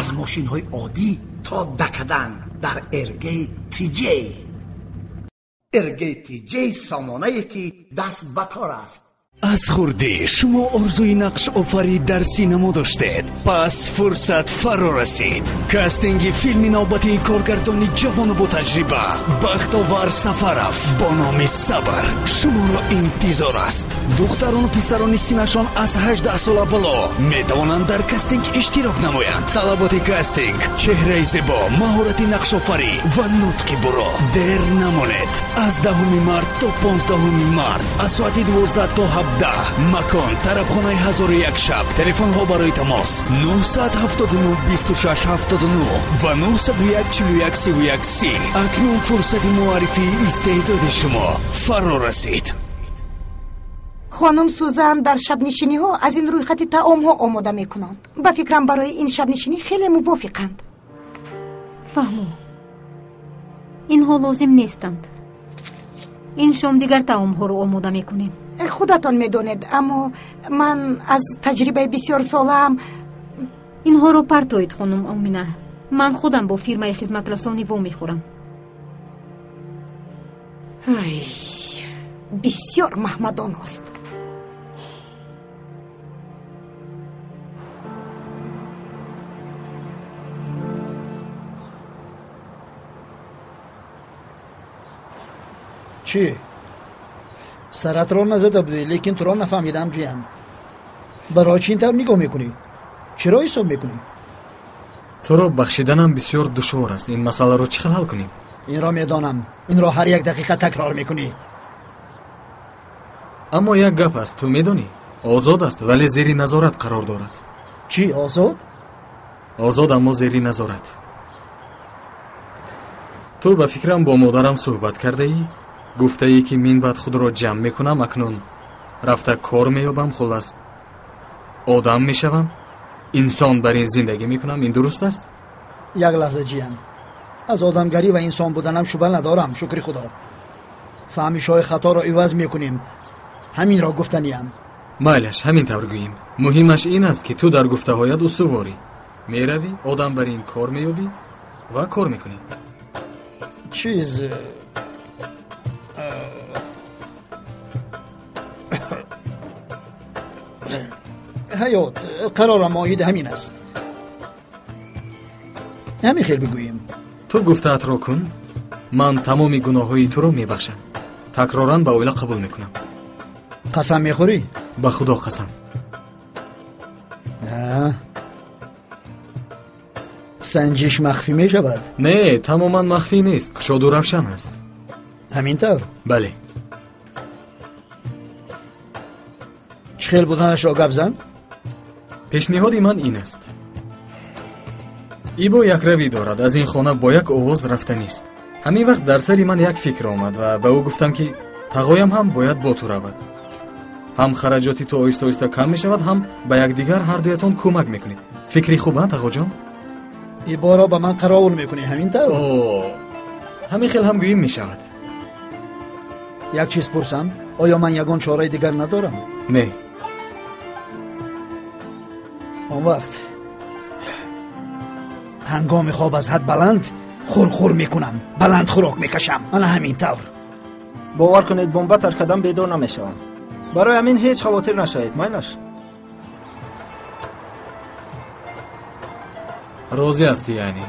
Аз мошинҳои оддӣ то дакадан дар РГ ТЖ. РГ ТЖ сомонае ки даст ба кор аст. Аз хурдӣ шумо орзуи нақшофарӣ дар синамо доштед. Пас фурсат фаро расид. Кастинги филми навбатии коргардони ҷавону ботаҷриба Бахтовар Сафаров бо номи Сабр шуморо интизор аст. Духтарону писарони синнашон аз 18 сола боло метавонанд дар кастинг иштирок намоянд. Талаботи кастинг: чеҳраи зебо, маҳорати нақшофарӣ ва нутқи буро. Дер намонед. Аз 10 март то 15 март аз соати 12 то 17. Макон: тарабхонаи 1001 шаб. Телефонҳо барои тамос 979 26 79 ва 901 41 31 30. Акнун фурсати муаррифии истеъдоди шумо фаро расид. Хонум Сузан дар шабнишиниҳо аз ин рӯйхати таомҳо омода мекунанд. Ба фикрам, барои ин шабнишинӣ хеле мувофиқанд. Фаҳмо, инҳо лозим нестанд. Ин шом дигар таомҳоро омода мекунем. Худатон медонед, аммо ман аз таҷрибаи бисёрсолаам. Инҳоро партоед, хонум Омина. Ман худам бо фирмаи хизматрасонӣ вомехӯрам. Ай, бисёр маҳмадоност. Чӣ? Саратро назада будӣ, лекин туро нафаҳмидам, ҷиян. Барои чӣ ин тавр нигоҳ мекунӣ? Чиро ҳисоб мекунӣ? Туро бахшиданам бисёр душвор аст. Ин масъаларо чӣ хел ҳал кунем? Инро медонам. Инро ҳар як дақиқа такрор мекунӣ. Аммо як гап аст, ту медонӣ? Озод аст, вале зери назорат қарор дорад. Чӣ, озод? Озод, аммо зери назорат. Ту ба фикрам бо модарам суҳбат кардаӣ? Гуфтаӣ ки мин баъд худро ҷамъ мекунам, акнун рафта кор меёбам, хулас одам мешавам, инсон бар ин зиндагӣ мекунам. Ин дуруст аст? Як лаҳза, ҷиян. Аз одамгарӣ ва инсон буданам шубҳа надорам, шукри Худо. Фаҳмишҳои хаторо иваз мекунем. Ҳаминро гуфтаниям. Майлаш, ҳамин тавр гӯем. Муҳимаш ин аст, ки ту дар гуфтаҳоят устуворӣ. Меравӣ, одам бар ин кор меёбӣ ва кор мекунӣ. Чиз, ҳаёт қарорам оид ҳамин аст. Ҳамин хел бигӯем. Ту гуфтаатро кун, ман тамоми гуноҳҳои туро мебахшам. Такроран ба оила қабул мекунам. Қасам мехӯрӣ? Ба Худо қасам. Санҷиш махфӣ мешавад? Не, тамоман махфӣ нест, кушоду равшан аст. Ҳамин тавр? Бале. Чӣ хел буданашро гап зан? Пешниҳоди ман ин аст. Ибо якравӣ дорад, аз ин хона бо як овоз рафтанист. Ҳамин вақт дар сари ман як фикр омад ва ба ӯ гуфтам, ки тағоям ҳам бояд бо ту равад. Ҳам хараҷоти ту оҳиста оҳиста кам мешавад, ҳам ба якдигар ҳардуятон кӯмак мекунед. Фикри хуб, а, тағоҷон? Иборо ба ман қаровул мекунӣ, ҳамин тавр? О, ҳамин хел ҳам гӯим мешавад. Як чиз пурсам, оё ман ягон чораи дигар надорам? Не. Он вақт ҳангоми хоб аз ҳад баланд хурхур мекунам, баланд хӯрок мекашам. Ана ҳамин тавр. Бовар кунед, бомба таркадан бедор намешавам. Барои ҳамин ҳеҷ хавотир нашавед, майлаш. Розӣ ҳастӣ, яъне?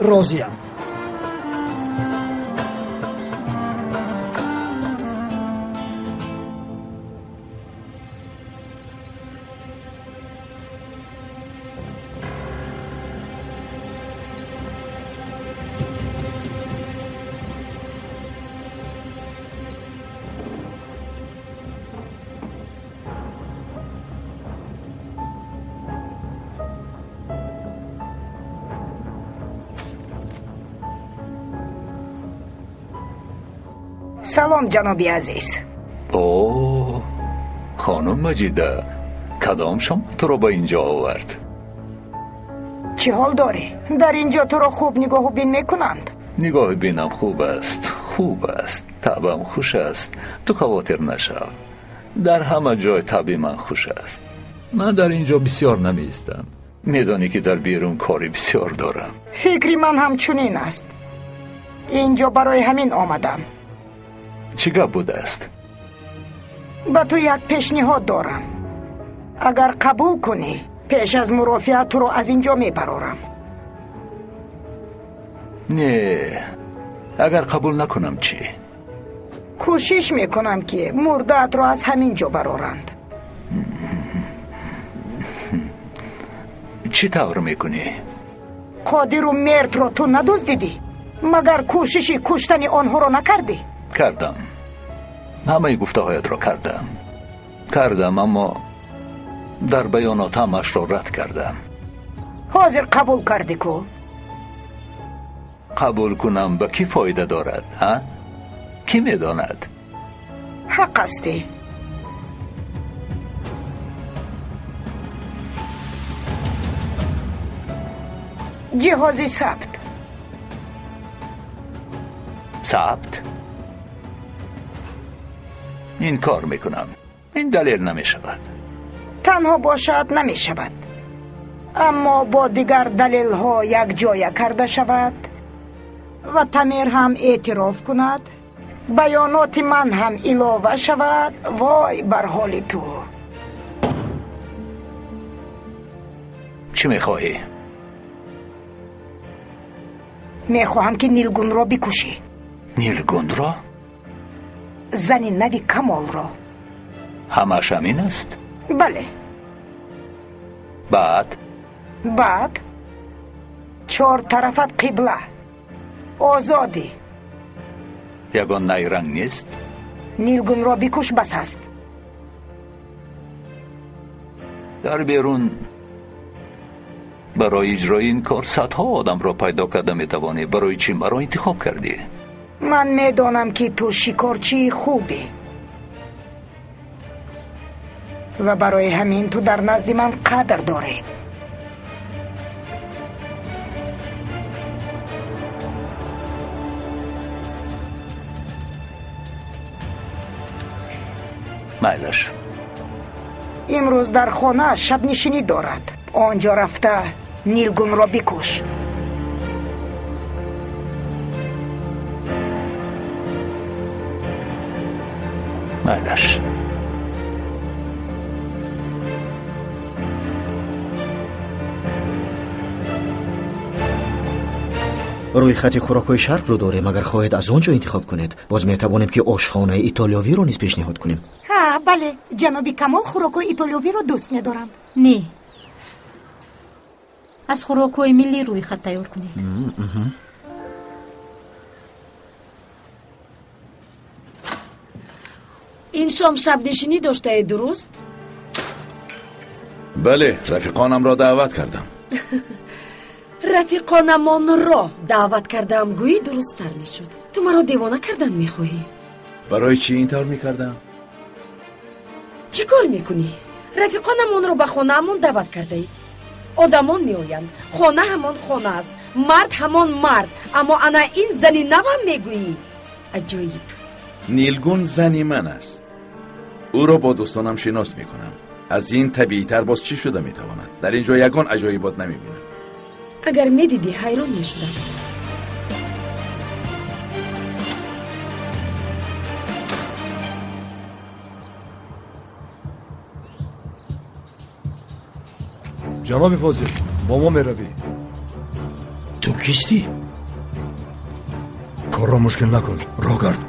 Розиям. Салом, ҷаноби азиз. О, хонум Маҷида, кадом шом туро ба инҷо овард? Чӣ ҳол дорӣ? Дар инҷо туро хуб нигоҳу бин мекунанд? Нигоҳи бинам хуб аст, хуб аст, табам хуш аст. Ту хавотир нашав. Дар ҳама ҷой таби ман хуш аст. Ман дар ин ҷо бисёр намеистам. Медонӣ, ки дар берун кори бисёр дорам. Фикри ман ҳам чунин аст. Ин ҷо барои ҳамин омадам. Чӣ гап будааст? Ба ту як пешниҳод дорам. Агар қабул кунӣ, пеш аз мурофиа туро аз ин ҷо мебарорам. Не, агар қабул накунам чӣ? Кӯшиш мекунам, ки мурдаатро аз ҳамин ҷо бароранд. Чӣ тавр мекунӣ? Қодиру Мертро ту надуздидӣ? Магар кӯшиши куштани онҳоро накардӣ? Кардам, ҳамаи гуфтаҳоятро кардам. Кардам, аммо дар баёнот ҳамаашро рад кардам. Ҳозир қабул кардӣ ку? Қабул кунам, ба кӣ фоида дорад, ҳа? Кӣ медонад? Ҳақ ҳастӣ. Ҷиҳози сабт. Сабт? Ин кор мекунам. Ин далел намешавад. Танҳо бошад намешавад, аммо бо дигар далелҳо якҷоя карда шавад ва Тамир ҳам эътироф кунад, баёноти ман ҳам илова шавад, вой бар ҳоли ту. Чӣ мехоҳӣ? Мехоҳам, ки Нилгунро бикушӣ. Нилгунро? Зани нави Камолро. Ҳамааш ҳамин аст? Бале. Баъд? Баъд чор тарафат қибла, озодӣ. Ягон найранг нест? Нилгунро бикуш, бас аст. Дар берун барои иҷрои ин кор садҳо одамро пайдо карда метавонӣ. Барои чӣ маро интихоб кардӣ? Ман медонам, ки ту шикорчии хубӣ ва барои ҳамин ту дар назди ман қадр дорӣ. Майлаш. Имрӯз дар хона шабнишинӣ дорад. Он ҷо рафта Нилгунро бикуш. Майлаш. Рӯйхати хӯрокҳои шарқро дорем. Агар хоҳед, аз он ҷо интихоб кунед. Боз метавонем, ки ошхонаи итолиёвиро низ пешниҳод кунем. Ҳа, бале, ҷаноби Камол хӯрокҳои итолиёвиро дӯст медоранд. Не, аз хӯрокҳои миллӣ рӯйхат тайёр кунед. Ин шом шабнишинӣ доштаед, дуруст? Бале, рафиқонамро даъват кардам. Рафиқонамонро даъват кардаам гӯӣ дурусттар мешуд. Ту маро девона кардан мехоҳӣ? Барои чӣ ин тавр мекардам? Чӣ кор мекунӣ? Рафиқонамонро ба хонаамон даъват кардаӣ. Одамон меоянд, хона ҳамон хона аст, мард ҳамон мард, аммо ана ин зани навам мегӯӣ. Аҷоиб. Нилгун зани ман аст. Ӯро бо дӯстонам шинос мекунам. Аз ин табиитар боз чӣ шуда метавонад? Дар ин ҷо ягон аҷоибот намебинам. Агар медидӣ, ҳайрон мешудам. Ҷаноби Фозил, бо мо меравӣ. Ту кистӣ? Корро мушкил накун, роҳ гард.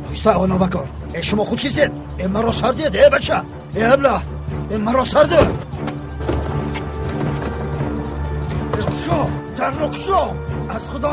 Оҳиста, оновакор. Э, шумо худ кистед? Э, маро сар диҳед, э бача, э абла, э маро сар диҳед. Кушо, дарро кушо, аз Худо.